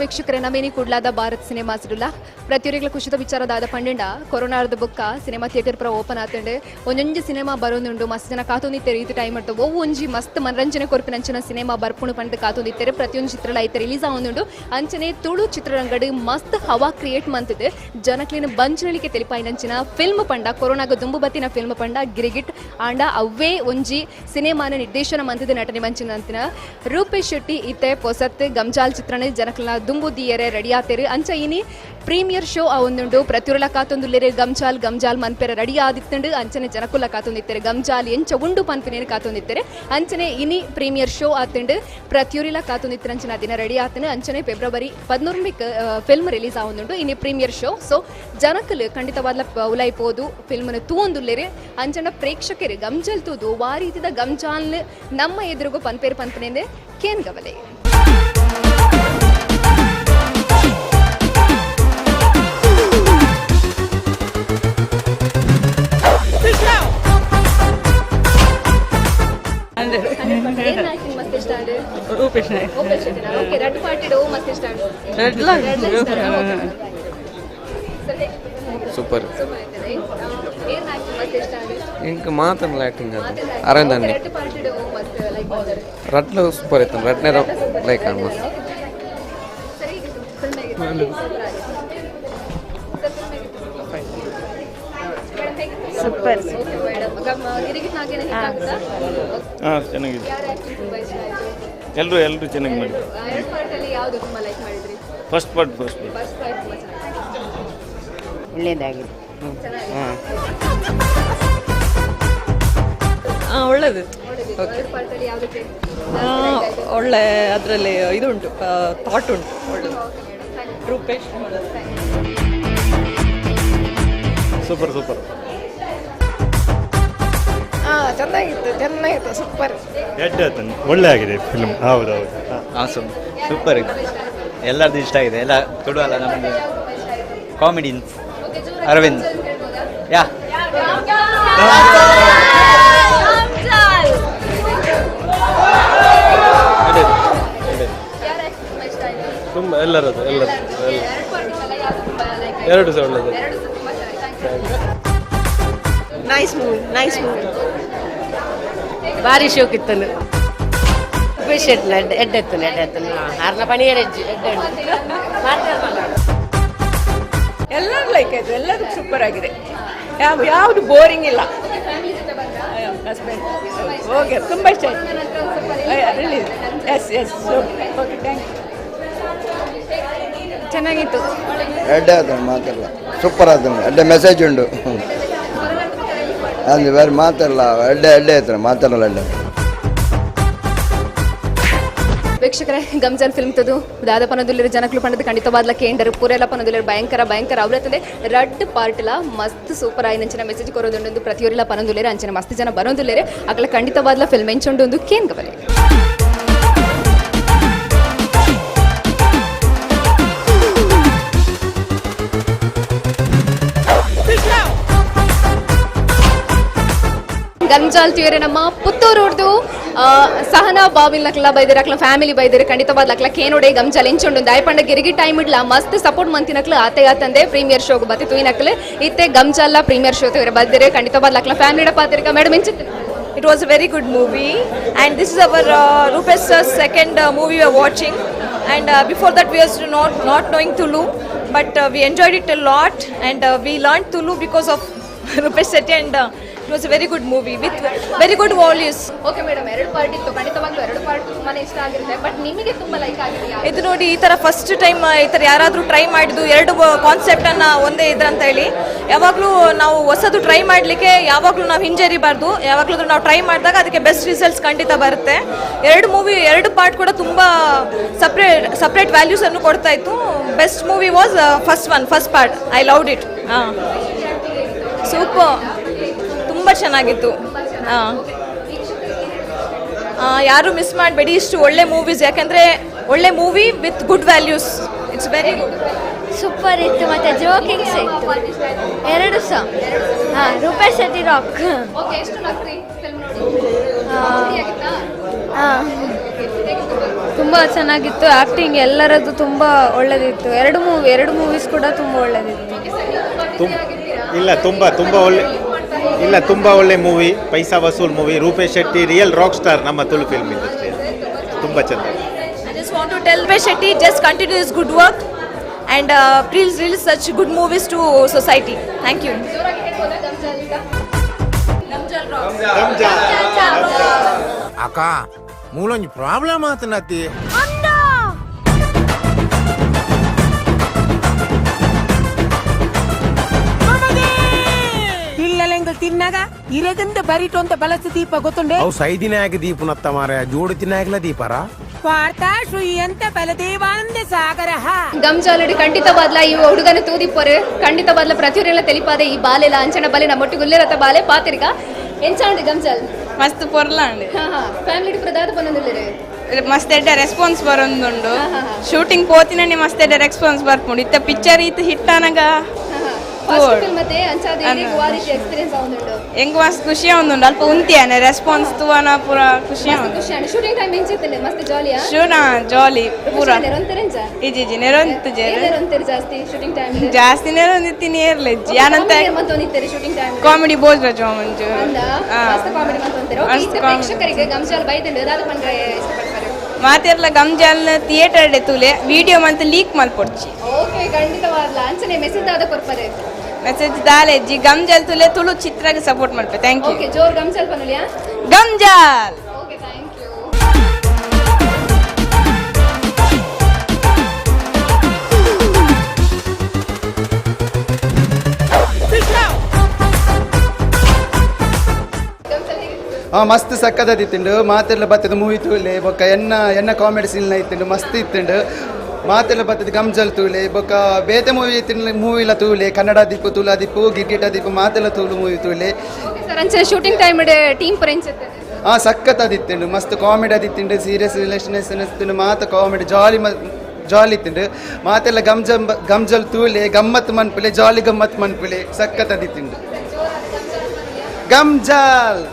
ವೀಕ್ಷಕರೇ, ನಮೇನಿ ಕುಡ್ಲಾದ ಭಾರತ್ ಸಿನಿಮಾ ಸಿಡುಲ ಪ್ರತಿಯೊರಿಗಳ ಖುಷಿದ ವಿಚಾರದಾದ ಪಂಡೆಂಡ ಕೊರೋನಾದ ಬೊಕ್ಕ cinema theatre ಪುರ ಓಪನ್ ಆತಂಡೆ ಒಂಜೊಂಜಿ ಸಿನಿಮಾ ಬರೋದುಂಡು. ಮಸ್ತ್ ಜನ ಕಾತೊಂದಿತ್ತೆರ್ ಈತ್ ಟೈಮ್ ಇರ್ತ ಒವು ಒಂಜಿ ಮಸ್ತ್ ಮನರಂಜನೆ ಕೊರ್ಪಿನಂಚಿನ ಸಿನಿಮಾ ಬರ್ಪುಣು ಪಂದ್ ಕಾತೊಂದಿತ್ತೆರ್. ಪ್ರತಿಯೊಂದು ಚಿತ್ರಲ ಐತೆ ರಿಲೀಸ್ ಆವೊಂದುಂಡು. ಅಂಚನೆ ತುಳು ಚಿತ್ರರಂಗಡ್ ಮಸ್ತ್ ಹವಾ ಕ್ರಿಯೇಟ್ ಮಂತುದು ಜನಕ್ಲೆನ ಬಂಚನಳಿಕೆ ತೆಲಿಪಾಯಿನಂಚಿನ ಫಿಲ್ಮ್ ಪಂಡ ಕೊರೋನಾಗ ದುಂಬು ಬತ್ತಿನ ಫಿಲ್ಮ್ ಪಂಡ ಗಿರಿಗಿಟ್. ಆಂಡ ಅವ್ವೇ ಒಂಜಿ ಸಿನಿಮಾನ ನಿರ್ದೇಶನ ಮಂತುದು ನಟನೆ ಮಂಚಿನಂತಿನ ರೂಪೇಶ್ ಶೆಟ್ಟಿ ಇತ್ತೆ ಪೊಸತ್ ಗಮ್ಜಾಲ್ ಚಿತ್ರಣ ಜನಕ್ಲೆನ ದುಂಬು ದಿಯರೆ ರೆಡಿ ಆತೆರ್. ಅಂಚ ಇನಿ ಪ್ರೀಮಿಯರ್ ಶೋ ಆವೊಂದುಂಡು. ಪ್ರತಿಯೊರಲ ಕಾತೊಂದುಲ್ಲೆರ್ ಗಮ್ಜಾಲ್ ಗಮ್ಜಾಲ್ ಮನ್ಪೆರೆ ರೆಡಿ ಆದಿತ್ತುಂಡು. ಅಂಚನೆ ಜನಕುಲ ಕಾತೊಂದಿತ್ತೆರ್ ಗಮ್ಜಾಲ್ ಎಂಚ ಉಂಡು ಪನ್ಪಿನೇನು ಕಾತೊಂದಿತ್ತೆರ್. ಅಂಚನೆ ಇನಿ ಪ್ರೀಮಿಯರ್ ಶೋ ಆತುಂಡು. ಪ್ರತಿಯೊರಿಲ ಕಾತೊಂದಿತ್ತೆರ್ ಅಂಚಿನ ದಿನ ರೆಡಿ ಆತುಂಡು. ಅಂಚನೆ ಫೆಬ್ರವರಿ 13 ಫಿಲ್ಮ್ ರಿಲೀಸ್ ಆವೊಂದುಂಡು ಇನಿ ಪ್ರೀಮಿಯರ್ ಶೋ. ಸೊ ಜನಕುಲು ಖಂಡಿತವಾದ್ಲ ಉಲೈ ಪೋದು ಫಿಲ್ಮ್ನ ತೂವೊಂದುಲ್ಲೆರ್. ಅಂಚನ ಪ್ರೇಕ್ಷಕರು ಗಮ್ಜಾಲ್ ತೂದು ವಾ ರೀತಿದ ಗಮ್ಜಾಲ್ನ ನಮ್ಮ ಎದುರುಗು ಪನ್ಪೇರು ಪನ್ಪಿನೇಂದೆ ಕೇನ್ ಗವಲೆ. Rupesh Nayak. Okay, red party ಮಸ್ತ್ ಇಷ್ಟ. ಸೂಪರ್. ಇಂಕ್ ಮಾತಲ್ಲ ಆಕ್ಟಿಂಗ್ ಅದು ಅರವಿಂದ್ ಅಣ್ಣಿ ರಟ್ಲು ಸೂಪರ್ ಇತ್ತು. ರಟ್ನೇ ಲೈಕ್ ಅಣ್ಣ. ಸೂಪರ್. ಹಾಂ, ಚೆನ್ನಾಗಿದೆ. ಎಲ್ಲರೂ ಎಲ್ಲರೂ ಚೆನ್ನಾಗಿ ಮಾಡಿದ್ರು. First part first part. ಒಳ್ಳೆಯದಾಗಿದೆ. ಹಾಂ, ಒಳ್ಳೆದಿತ್ತು. ಒಳ್ಳೆ ಅದರಲ್ಲಿ ಇದು ಉಂಟು, ಥಾಟ್ ಉಂಟು, ಒಳ್ಳೆದು. ರೂಪೇಶ್. Super super. ಚೆನ್ನಾಗಿತ್ತು, ಚೆನ್ನಾಗಿತ್ತು, ಸೂಪರ್. ಎಡ್ಡೆ ಆಯ್ತು, ಒಳ್ಳೆ ಆಗಿದೆ ಫಿಲ್ಮ್. ಹೌದು ಹೌದು. ಆಸಮ್, ಸೂಪರ್ ಇತ್ತು. ಎಲ್ಲರದ್ದು ಇಷ್ಟ ಆಗಿದೆ. ಎಲ್ಲ ತುಳು ಅಲ್ಲ ನಮ್ಮದು ಕಾಮಿಡಿಯನ್ಸ್ ಅರವಿಂದ್ ಯಾ. ತುಂಬ ಎಲ್ಲರದ್ದು ಎಲ್ಲರದ್ದು ಎಲ್ಲ ಎರಡು ಸಹ ಒಳ್ಳೆಯದು. Nice movie, nice movie. ಭಾರಿ ಶೋಕಿತ್ತನು ರೂಪೇಶ್ ಶೆಟ್ಟಿ. ಎಡ್ಡೆತ್ತನು ಎಡ್ಡೆತ್ತನು ಆರ್ನ ಪಣಿಯರ್ ಎಜ್ಜು ಎಡ್ಡೆ. ಎಲ್ಲರೂ ಲೈಕ್ ಆಯ್ತು, ಎಲ್ಲದಕ್ಕೂ ಸೂಪರ್ ಆಗಿದೆ. ಯಾವ ಯಾವುದು ಬೋರಿಂಗ್ ಇಲ್ಲ. ಹಸ್ಬೆಂಡ್ ಓಕೆ, ತುಂಬ ಇಷ್ಟ ಆಯ್ತು. Release, yes yes, okay, thank you. ಚೆನ್ನಾಗಿತ್ತು. ಎಡ್ಡೆ ಆತಂಡು ಮಾತೆಲ್ಲ ಸೂಪರ್ ಆತಂಡು. ಎಡ್ಡೆ ಮೆಸೇಜ್ ಉಂಡು ಅಂದ್ರೆ ಬೇರೆ ಮಾತೆಲ್ಲ ಎಡ್ಡೆ ಎಡ್ಡೆ ಆಯ್ತು ಮಾತೆಲ್ಲ ಎಡ್ಡೆ. ವೀಕ್ಷಕರೇ, ಗಮ್ಜಾಲ್ ಫಿಲ್ಮ್ ತದು ದಾದ ಪನದುಲ್ಲಿರು ಜನಕ್ಲು ಪಂಡದ ಖಂಡಿತವಾದ್ಲ ಕೇಂಡರು ಪೂರೆಲ್ಲ ಪನದುಲ್ಲಿರು ಭಯಂಕರ ಭಯಂಕರ ಅವ್ರತ್ತಂದೆ ರಡ್ಡ್ ಪಾರ್ಟ್ಲ ಮಸ್ತ್ ಸೂಪರ್ ಆಯಿನಂಚಿನ ಮೆಸೇಜ್ ಕೊರೋದುಂಡು. ಪ್ರತಿಯೊರಿಲ ಪನದುಲ್ಲೇರು ಅಂಚಿನ ಮಸ್ತ್ ಜನ ಬರೋದುಲ್ಲೇರೆ. ಅಕಲ ಖಂಡಿತವಾದ್ಲ ಫಿಲ್ಮ್ ಎಂಚುಂಡು ಒಂದು ಕೇನ್ ಗವಲೆ. ಗಂಜಾಲ್ ತುಯರೆ ನಮ್ಮ ಪುತ್ತೂರುರ್ದು ಸಹನಾ ಬಾವಿಲ್ ನಕ್ಲ ಬೈದಿರ, ಅಕ್ಲ ಫ್ಯಾಮಿಲಿ ಬೈದಿರ. ಖಂಡಿತವಾದ ಅಕ್ಲ ಕೇನೋಡೆ ಗಂಜಾಲ್ ಎಂಚುಂಡು. ದಾಯಪಂಡ ಗಿರಿಗಿ ಟೈಮ್ ಇಡ್ಲ ಮಸ್ತ್ ಸಪೋರ್ಟ್ ಮಂತಿನಕ್ಲು ಆತೆ ಆತಂದೆ ಪ್ರೀಮಿಯರ್ ಶೋಗ್ ಬತ್ತಿ ತುಯಿನಕ್ಲು ಇತ್ತೆ ಗಂಜಾಲ ಪ್ರೀಮಿಯರ್ ಶೋ ತುಯರೆ ಬದ್ದಿರೆ. ಖಂಡಿತವಾದ ಅಕ್ಲ ಫ್ಯಾಮಿಲಿ ಪಾತಿರಿಕ. ಮೇಡಮ್, ಎಂಚಿತ್ತು? It was a very good movie, and this is our Rupesh sir's second movie we are watching. And before that, we was not knowing Tulu, but we enjoyed it a lot, and we learned Tulu because of Rupesh Shetty, and it was a very good movie with very good values. Okay madam, ಎರಡು part ಇತ್ತು. ಖಂಡಿತವಾಗ್ಲೂ ಎರಡು part ತುಂಬಾನೇ ಇಷ್ಟ ಆಗಿರುತ್ತೆ. But ನಿಮಗೆ ತುಂಬಾ like ಆಗಿದೆ ಯಾವ್ದು? ಇದು ನೋಡಿ, ಈ ಥರ ಫಸ್ಟ್ ಟೈಮ್ ಈ ಥರ ಯಾರಾದರೂ ಟ್ರೈ ಮಾಡಿದ್ದು ಎರಡು ಕಾನ್ಸೆಪ್ಟನ್ನು ಒಂದೇ ಇದ್ರಂತ ಹೇಳಿ. ಯಾವಾಗಲೂ ನಾವು ಹೊಸದು ಟ್ರೈ ಮಾಡಲಿಕ್ಕೆ ಯಾವಾಗಲೂ ನಾವು ಹಿಂಜರಿಬಾರ್ದು. ಯಾವಾಗಲೂ ನಾವು ಟ್ರೈ ಮಾಡಿದಾಗ ಅದಕ್ಕೆ ಬೆಸ್ಟ್ ರಿಸಲ್ಟ್ಸ್ ಖಂಡಿತ ಬರುತ್ತೆ. ಎರಡು ಮೂವಿ, ಎರಡು ಪಾರ್ಟ್ ಕೂಡ ತುಂಬ ಸಪ್ರೇಟ್ ಸಪ್ರೇಟ್ ವ್ಯಾಲ್ಯೂಸನ್ನು ಕೊಡ್ತಾ ಇತ್ತು. Best movie was first one, first part. I loved it. ಹಾಂ, ಸೂಪರ್, ತುಂಬ ಚೆನ್ನಾಗಿತ್ತು. ಹಾಂ, ಯಾರು ಮಿಸ್ ಮಾಡಬೇಡಿ ಇಷ್ಟು ಒಳ್ಳೆ ಮೂವೀಸ್. ಯಾಕಂದರೆ ಒಳ್ಳೆ movie with good values, it's very good. Super ಇತ್ತು ಮತ್ತು ಜೋಕಿಂಗ್ಸ್ ಇತ್ತು ಎರಡು ಸಹ. ಹಾಂ, ರೂಪೇಶ್ ಶೆಟ್ಟಿ ರಾಕ್. ಓಕೆ, ಎಷ್ಟು ನಕ್ರಿ ಫಿಲ್ಮ್ ನೋಡಿ? ಖುಷಿ ಆಗಿತ್ತಾ? ಹಾಂ. ತುಂಬ ಚೆನ್ನಾಗಿತ್ತು. ಆ್ಯಕ್ಟಿಂಗ್ ಎಲ್ಲರದ್ದು ತುಂಬ ಒಳ್ಳೆದಿತ್ತು. ಎರಡು ಮೂವೀಸ್ ಕೂಡ ತುಂಬ ಒಳ್ಳೆದಿತ್ತು. ಇಲ್ಲ, ತುಂಬ ತುಂಬ ಒಳ್ಳೆ, ಇಲ್ಲ, ತುಂಬ ಒಳ್ಳೆ ಮೂವಿ. ಪೈಸಾ ವಸೂಲ್ movie. Rupesh Shetty real rock star ನಮ್ಮ ತುಳು ಫಿಲ್ಮ್ ಇಂಡಸ್ಟ್ರಿ. ತುಂಬ ಚೆನ್ನಾಗಿ. I just want to tell Rupesh Shetty, just continue his good work and please release such good movies to society. Thank you. ಅಕ್ಕ ಮೂಲೊಂಜಿ problem ಆತನತಿ. ಇಲ್ಲಲೆಂಗ ತಿನ್ನಾಗ ಇರಗಂದ ಬರಿಟೊಂತ ಬಲಸ ದೀಪ ಗೊತ್ತುಂಡೆ. ಅವು ಸೈದಿನಾಯಕ ದೀಪನತ್ತ ಮಾರ ಜೋಡು ತಿನ್ನಾಗಲ ದೀಪರ. ವಾರ್ತಾ ಶ್ರೀಯಂತ ಬಲದೇವಾನಂದ ಸಾಗರ. ಗಮ್ಜಾಲಡಿ ಖಂಡಿತವಾದ್ಲ ಈ ಹುಡುಗನ ತೂದಿಪ್ಪರು ಖಂಡಿತವಾದ್ಲ ಪ್ರತಿಯೊರೆಲ್ಲ ತೆಲಿಪಾದೆ ಈ ಬಾಲೆಲ ಅಂಚನ ಬಾಲೆ ನಮ್ಮೊಟ್ಟಿಗೆ ಗುಲ್ಲೆರತ ಬಾಲೆ ಪಾತಿರ್ಗ ಎಂಚಾಂಡ್ ಗಮ್ಜಾಲ್. ಮಸ್ತ್ ಪೊರ್ಲಾಂಡ್. ಹಾ ಹಾ, ಫ್ಯಾಮಿಲಿ ಪ್ರದಾದ ಪನೊಂದುಲ್ಲೆರ್. ಮಸ್ತ್ ಎಡ್ಡೆ ರೆಸ್ಪಾನ್ಸ್ ಬರೊಂದುಂಡು. ಶೂಟಿಂಗ್ ಪೋತಿನನೆ ಮಸ್ತ್ ಎಡ್ಡೆ ರೆಸ್ಪಾನ್ಸ್ ಬರ್ಪುಂಡು. ಇತ್ತ ಪಿಕ್ಚರ್ ಇತ್ತು ಹಿಟ್ ಆನಗ. ಫಸ್ಟ್ ಫಿಲ್ಮ್ ಮತ್ತೆ ಅಂಚಾದ ಇರೆಗ್ ವಾ ರೀತಿ ಎಕ್ಸ್ಪೀರಿಯನ್ಸ್ ಆವೊಂದುಂಡು? ಎಂಗ್ ಮಸ್ತ್ ಖುಷಿ ಆವೊಂದುಂಡು. ಅಲ್ಪ ಉಂತಿಯಾನೆ ರೆಸ್ಪಾನ್ಸ್ ತೂವನ ಪೂರ ಖುಷಿ. ಮಸ್ತ್ ಖುಷಿ ಆಂಡ್. Shooting time ಎಂಚಿತ್ತಂಡೆ? ಮಸ್ತ್ ಜಾಲಿಯಾ? ಶೂನಾ ಜಾಲಿ ಪೂರ. ನೆರೊಂತೆರೆಂಚ? ಇಜ್ಜಿ ಇಜ್ಜಿ, ನೆರೊಂತುಜೆರ್. ನೆರೊಂತೆರ್ ಜಾಸ್ತಿ ಶೂಟಿಂಗ್ ಟೈಮ್? ಜಾಸ್ತಿ ನೆರೊಂದಿತ್ತೀನಿ ಏರ್ಲೆಜ್ಜಿ ಯಾನಂತ. ಮಂತೊಂದಿತ್ತೆರ್ ಶೂಟಿಂಗ್ ಟೈಮ್? ಕಾಮಿಡಿ ಬೋಜ್ರಾಜ್ ಮಂಜು. ಅಂದ ಮಸ್ತ್ ಕಾಮಿಡಿ ಮಂತೊಂತೆರ್. ಓಕೆ. ಮಸ್ತ್ ಇತ್ತೆ comedy. ಪ್ರೇಕ್ಷಕರಿಗೆ ಗಮ್ಜಾಲ್ ಬೈದಂಡ್ ದಾದ ಪಂಡ್ರೆ ಇಷ್ಟಪಡ್ತಾರೆ? ಮಾತೆರ್ಲ ಗಮ್ಜಾಲ್ನ ಥಿಯೇಟರ್ ಡೆ ತೂಲೆ, ವಿಡಿಯೋ ಮಂತ್ ಲೀಕ್ ಮಲ್ಪೊಡ್ಚಿ. ಓಕೆ, ಖಂಡಿತವಾದ್ಲ. ಅಂಚನೆ ಮೆಸೇಜ್ ದಾದ ಕೊರ್ಪರೆ? ಮೆಸೇಜ್ ದಾಲೆಜ್ಜಿ, ಗಮ್ಜಾಲ್ ತುಲೆ, ತುಳು ಚಿತ್ರಗೆ ಸಪೋರ್ಟ್ ಮಲ್ಪೆ. Thank you. Okay, ಜೋರ್ ಗಮ್ಜಾಲ್ ಪನುಲಿಯಾ. ಗಮ್ಜಾಲ್. Okay, thank you. ಹಾಂ, ಮಸ್ತ್ ಸಕ್ಕದಾದಿತ್ತುಂಡು. ಮಾತೆಲ್ಲ ಬತ್ತದ ಮೂವಿ ತೂಲೆ. ಬೊಕ್ಕ ಎನ್ನ ಎನ್ನ ಕಾಮಿಡಿ ಸೀನ್ ಇತ್ತುಂಡು, ಮಸ್ತ್ ಇತ್ತುಂಡು. ಮಾತೆಲ್ಲ ಬತ್ತದ ಗಮ್ಜಲ್ ತೂಲೆ. ಬೊಕ್ಕ ಬೇತೆ ಮೂವಿ ಇತ್ತಿನ ಮೂವಿಲ ತೂಲೆ. ಕನ್ನಡ ದಿಪ್ಪು, ತುಲಾ ದಿಪ್ಪು, ಗಿರ್ಗಿಟ ದಿಪ್ಪು, ಮಾತೆಲ್ಲ ತೂಲು ಮೂವಿ ತೂಲೆ. ಓಕೆ ಸರ್, ಅಂಚನೆ shooting time team ಪರೆಂಚ್? ಹಾಂ, ಸಖತ್ ಅದಿತ್ತುಂಡು. ಮಸ್ತ್ ಕಾಮಿಡಿ ಅದಿತ್ತುಂಡು, ಸೀರಿಯಸ್ ರಿಲೇಷನ್ ಇತ್ತುಂಡು. ಮಾತ ಕಾಮಿಡಿ ಜಾಲಿ ಜಾಲಿ ಇತ್ತುಂಡು. ಮಾತೆಲ್ಲ ಗಮ್ಜಲ್ ಗಮ್ಜಲ್ ತೂಲೆ, ಗಮ್ಮತ್ ಮನ್ಪುಲೆ, ಜಾಲಿ ಗಮ್ಮತ್ ಮನ್ಪುಲೆ. ಸಖತ್ ಅದಿತ್ತುಂಡು ಗಮ್ಜಾಲ್.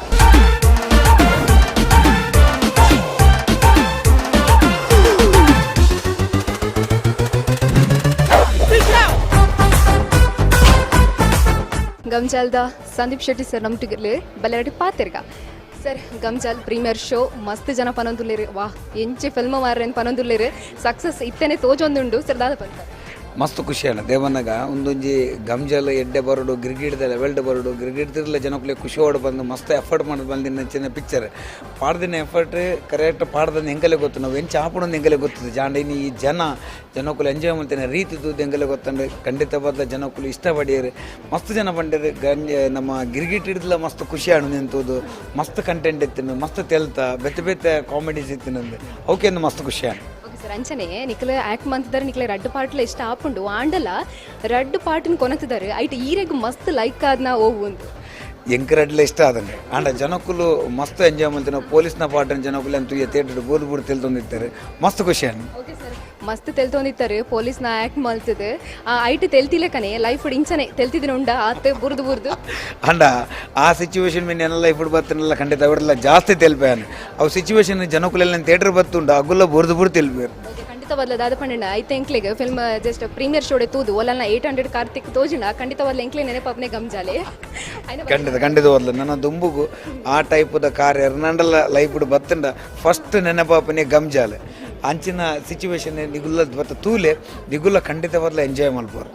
ಗಮ್ಜಾಲ್ದ ಸಂದೀಪ್ ಶೆಟ್ಟಿ ಸರ್ ನಮ್ಟಿಗಿರ್ಲಿ ಬಲ್ಲೆರಡಿ ಪಾತಿರ್ಗ. ಸರ್, ಗಮ್ಜಾಲ್ ಪ್ರೀಮಿಯರ್ ಶೋ ಮಸ್ತ್ ಜನ ಪನೊಂದುಲ್ಲೇರು. ವಾ, ಎಂಚೆ ಫಿಲ್ಮ್ ಮಾರ್ರೇನು ಪನೊಂದುಲ್ಲೇರು. ಸಕ್ಸಸ್ ಇತ್ತನೆ ತೋಜೊಂದುಂಡು. ಸರ್, ದಾದ ಪಂತ? ಮಸ್ತ್ ಖುಷಿ ಅಣ್ಣ. ದೇವನಗ ಒಂದೊಂಜಿ ಗಮ್ಜಲ ಎಡ್ಡೆ ಬರಡು, ಗಿರ್ಗಿಡ್ದ ಲೆವೆಲ್ಡ್ ಬರಡು, ಗಿರ್ಗಿಡ್ದಿರ್ಲ ಜನಕ್ಕಲೆ ಖುಷಿ ಓಡ್ ಬಂದು ಮಸ್ತ್ ಎಫರ್ಟ್ ಮಾಡೋದು ಬಂದಿನ ಚಿನ್ನ ಪಿಕ್ಚರ್ ಪಾಡ್ದಿನ ಎಫರ್ಟ್ ಕರೆಕ್ಟ್ ಪಾಡ್ದಂದು ಹೆಂಗಲೆ ಗೊತ್ತು, ನಾವು ಎಂಚ ಆಪಡೊಂದು ಹೆಂಗಲೆ ಗೊತ್ತದೆ. ಜಾಂಡ ಇನ್ನು ಈ ಜನ ಜನಕ್ಕಲು ಎಂಜಾಯ್ ಮಾಡ್ತೇನೆ ರೀತಿ ದುಡ್ಡು ಹೆಂಗಲೆ ಗೊತ್ತಂದ್ರೆ ಖಂಡಿತ ಬದಲ ಜನಕ್ಕಲು ಇಷ್ಟಪಡಿಯರು. ಮಸ್ತ್ ಜನ ಬಂಡಿರು. ಗಂಜ ನಮ್ಮ ಗಿರ್ಗಿಟ್ ಹಿಡಿದ್ಲ ಮಸ್ತ್ ಖುಷಿ ಆಣು ನಿಂತುದು. ಮಸ್ತ್ ಕಂಟೆಂಟ್ ಇತ್ತಿನ, ಮಸ್ತ್ ತೆಲ್ತ ಬೆತ್ತೆ ಬೆತ್ತೆ ಕಾಮಿಡೀಸ್ ಇತ್ತಿನಂದು ಅವಕ್ಕೆ ಮಸ್ತ್ ಖುಷಿ ಆಣು. ಓಕೆ ಸರ್, ಅಂಚನೆ ನಿಕ್ಲೆ ಆ್ಯಕ್ಟ್ ಮಂತಿದ್ದಾರೆ. ನಿಕ್ಲೆ ರಡ್ಡು ಪಾಟ್ಲ ಇಷ್ಟ ಆಪುಂಡು. ಆಂಡಲ ರಡ್ಡು ಪಾಟಿನ ಕೊನತಿದ್ದಾರೆ. ಐಟ್ ಈರೆಗ್ ಮಸ್ತ್ ಲೈಕ್ ಆದ್ನ ಓವು ಅಂತ? ಎಂಕ್ ರಡ್ಲ ಇಷ್ಟ ಆದಂಗೆ. ಆಂಡ ಜನಕ್ಕಲು ಮಸ್ತ್ ಎಂಜಾಯ್ ಮಾಡ್ತೀವಿ. ನಾವು ಪೊಲೀಸ್ನ ಪಾಟನ್ ಜನಕ್ಕಲು ಅಂತ ಥಿಯೇಟರ್ ಬೋರ್ ಬೋರ್ ತೆಲ್ತೊಂದಿರ್ತಾರೆ. ಮಸ್ತ್ ಖುಷಿ ಆಣು. ಓಕೆ ಸರ್, ಮಸ್ತ್ ತೆಲ್ತೊಂದಿತ್ತಾರೆ ಪೊಲೀಸ್ನ ಆ್ಯಕ್ಟ್ ಮಲ್ತದೆ. ಆ ಐಟ್ ತೆಲ್ತಿಲೆಕನೆ ಲೈಫ್ ಇಂಚನೆ ತೆಲ್ತಿದಿನ ಉಂಡ ಆತ ಬುರ್ದು ಬುರ್ದು? ಅಂಡ ಆ ಸಿಚುವೇಶನ್ ಮೀನ್ ಎಲ್ಲ ಲೈಫ್ ಬರ್ತನಲ್ಲ, ಖಂಡಿತ ಅವರೆಲ್ಲ ಜಾಸ್ತಿ ತೆಲ್ಪೇನು. ಅವು ಸಿಚುವೇಶನ್ ಜನಕ್ಕಲೆಲ್ಲ ಥಿಯೇಟರ್ ಬತ್ತುಂಡು ಅಗುಲ್ಲ ಬುರ್ದು ಬುರ್ದು ತೆಲ್ಪೇರು. ಓಕೆ, ಖಂಡಿತ ಬದಲದಾದ ಪಂಡ ಐತೆ. ಎಂಕ್ಲೆಗ್ film just premier ಶೋಡೆ ತೂದು ಒಲಲ್ನ 800 ಕಾರ್ತಿಕ್ ತೋಜಿಂಡ ಖಂಡಿತವಾದ್ಲ ಎಂಕ್ಲೆ ನೆನಪಾಪ್ನೆ ಗಮ್ಜಾಲೆ. ಖಂಡಿತ ಖಂಡಿತ ಬದಲ. ನನ್ನ ದುಂಬುಗು ಆ ಟೈಪದ ಕಾರ್ ಎರ್ನಾಂಡಲ ಲೈಫ್ ಬತ್ತಂಡ ಫಸ್ಟ್ ನೆನಪಾಪನೆ ಗಮ್ಜಾಲೆ. ಅಂಚಿನ ಸಿಚುವೇಶನ್ ನಿಗುಲ್ಲ ಬತ್ತ ತೂಲೆ, ನಿಗುಲ್ಲ ಖಂಡಿತ ಬದಲ ಎಂಜಾಯ್ ಮಲ್ಪೋರು.